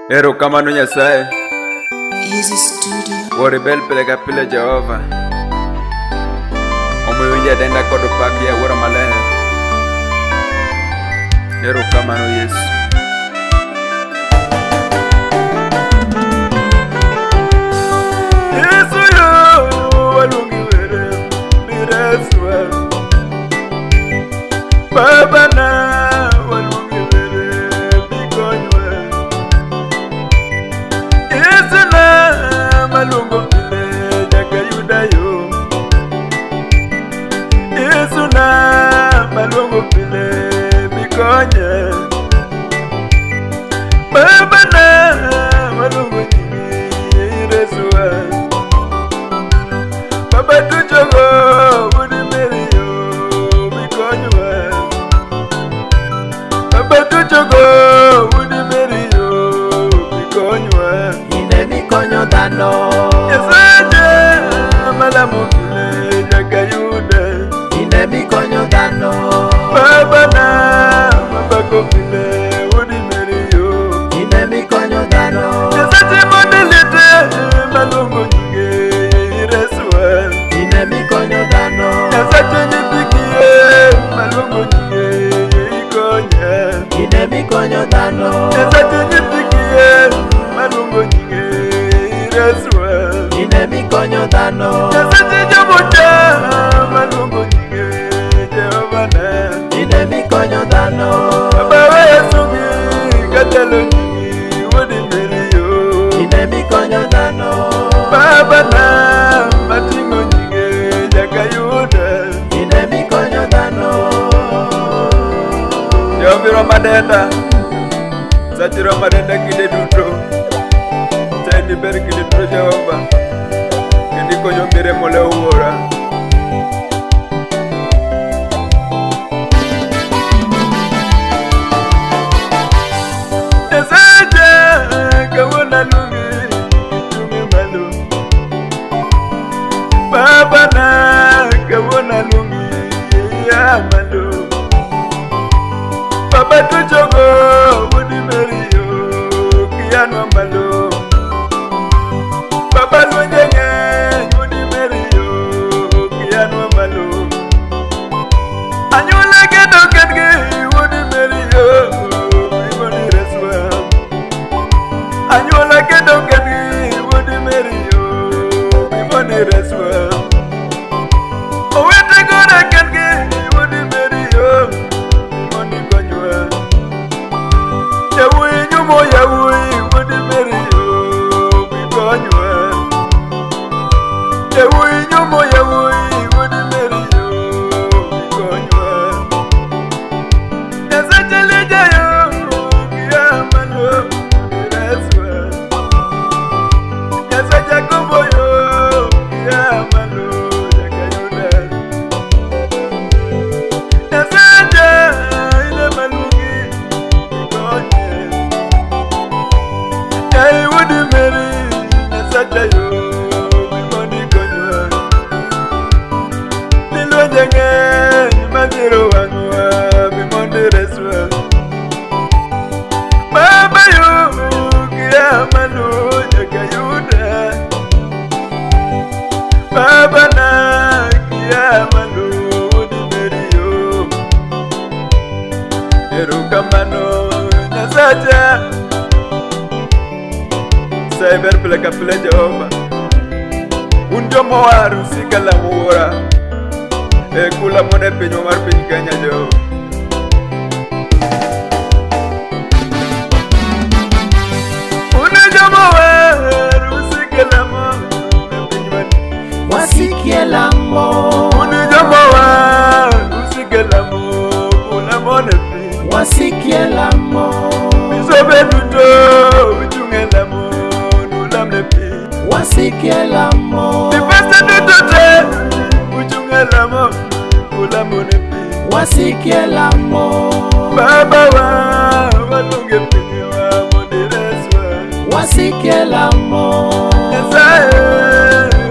Erokamano Nyasaye. Easy Studio. Wuoro ber pile ka pile Jehova. Omiyo winja denda kod pak ya Wuoro maler. Erokamano Yesu. Yesu yo waluongi were mireswa. Baba na waluongi were bikonywa. Yesu na maluongo pile nyaka yuda yo. Yesu na maluongo pile bikonye. Baba na maluongo nyingi ireswa. Baba tuchogo wuod Mary yo bikonywa. Baba tuchogo wuod Mary yo bikonywa. Ine mikonyo dhano. Nyasaye malamo pile nyaka yude. Ine mikonyo dhano. Baba na mabako pile wuod Mary yo. Ine mikonyo dhano. Nyasaye mondo liete maluongo nyinge ireswa. Ine mikonyo dhano. Nyasaye nyithi kiye maluongo nyinge ikonye. Ine mikonyo dhano. Nyasaye nyithi kiye maluongo nyinge ireswa. Ine mikonyo dhano. Nyasaye jomocha maluongo nyinge Jehova na. Ine mikonyo dhano. Baba weya sungi katelo nyingi wuod Mary yo. Ine mikonyo dhano. Baba na mating'o nyinge nyaka yude. Ine mikonyo dhano. Jehova madenda, sachiro madenda kinde duto. Tendi ber kinde duto Jehova. Kendo ikonyo mire molewo wuora. Nyasaye kawuono aluongi gichungi malo. Baba na kawuono aluongi ia malo. Baba tuchogo wuod Mary yo kianwa malo. Baba lwenje ng'eny wuod Mary yo kianwa malo. Anyuola kedo kendgi wuod Mary yo imondo ireswa. Anyuola kedo kendgi wuod Mary yo imondo ireswa. Owete gore kendgi wuod Mary yo imondo ikonywa. Yawuoyi nyumo yawuoyi wuod Mary yo bikonywa. Yawuoyi nyumo yawuoyi wuod Mary yo bikonywa. Nyasaye Elija yo kia malo ireswa. Nyasaye Jakobo yo kia malo nyaka yuda. Nyasaye ine maluongi ikonye. Nyai wuod Mary Nyasacha yo mondo ikonywa. Ni lwenje ng'eny madhiro wang'wa bi mondo ireswa. Baba yo kia malo nyaka yuda. Baba na kia malo wuod Mary yo. Erokamano Nyasacha. Nyasaye ber pile ka pile Jehova. Un jomowar usika lamo wuora. E kula mondo e pinywa mar piny Kenya Jehova. Un jomowar usika lamo e pinywa. Wasikie lamo. Un jomowar usika lamo kula mondo e piny. Wasikie lamo. Bisobe duto uchung' e lamo nulam ne piny. Wasikie lamo. Dipese duto te uchung' e lamo ulamo ne piny. Wasikie lamo. Baba wa waluonge pinywa mondo ireswa. Wasikie lamo. Nyasaye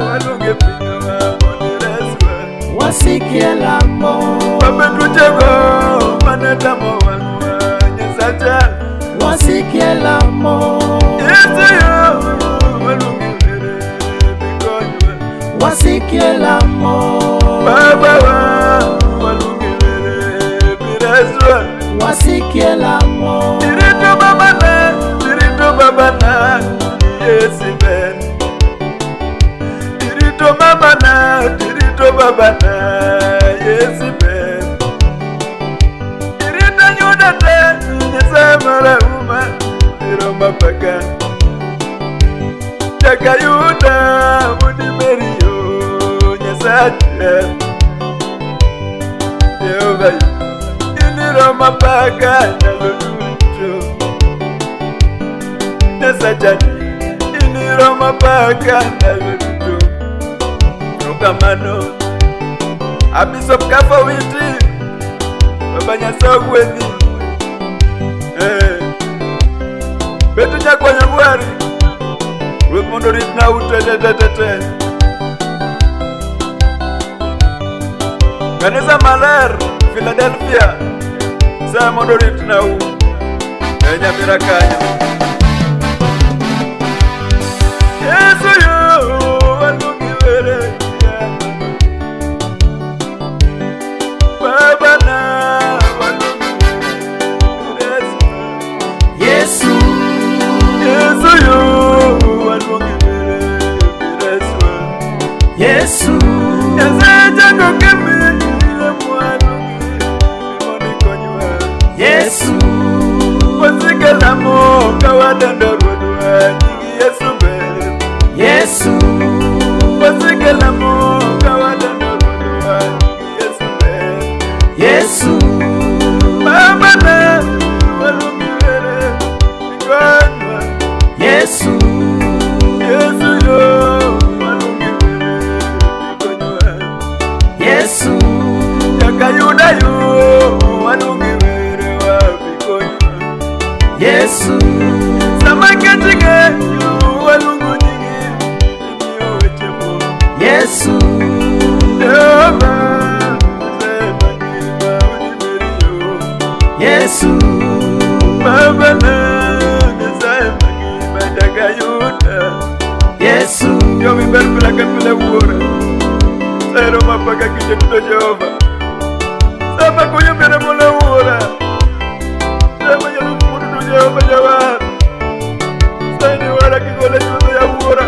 waluonge pinywa mondo ireswa. Wasikie lamo. Baba tuchego mane tamo wang'wa Nyasacha. Wasikie lamo. Yesu yo waluongi were bikonywa. Wasikie lamo. Baba wa waluongi were bireswa. Wasikie lamo. Tirito babana, tirito babana, Yesu ben. Tirito mamana, tirito babana, Yesu ben. Tirito nyudate, Nyasaye marauma, tiro mapaka. Jakayuda, mudimeriyo, Nyasaye. Jehova, iniro mapaka ndalo duto. Nyasachani, iniro mapaka ndalo duto. Erokamano, Abisop Kafa Witi, Baba Nyasaye ogwedhi. Eh. Beto nyakwanyo gwari, Ruoth mondo oritna ute te te te te. Kanisa maler, Philadelphia, Nyasaye mondo oritna u. E Nyamira kanyo. Yesu yo, waluongi were. Baba na, waluongi were. Yesu. Yesu yo, waluongi were. Yesu. Yesu. Nyasaye chango kemi, mwaluongi, mondo ikonywa. Yesu. Wasike lamo ka wadendo Ruodhwa, nying Yesu ber. Yesu. Wasike lamo ka wadendo Ruodhwa, nying Yesu ber. Yesu. Baba na, waluongi were, ikonywa. Yesu. Yesu yo, waluongi were, ikonywa. Yesu. Jakayuda yo, waluongi were, wabikonywa. Yesu. Sama kech ng'eny, waluongo nyingi, imiyo weche mor. Yesu. Jehova, Nyasaye mangima, odimeri yo. Yesu. Baba na, Nyasaye mangima, Jakayuda. Yesu. Yo miber pile ka pile wuora. Sero mapaka kinde duto Jehova. Sama koyo mere mola wuora. Sama nyalo kumodo Jehova jawar. Saini wara kigole chutho ya wuora.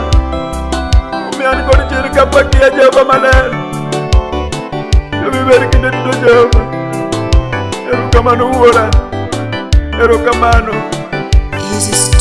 Omiyo an kod chir kapakia Jehova maler. Yo miber kinde duto Jehova. Erokamano wuora. Erokamano. Easy.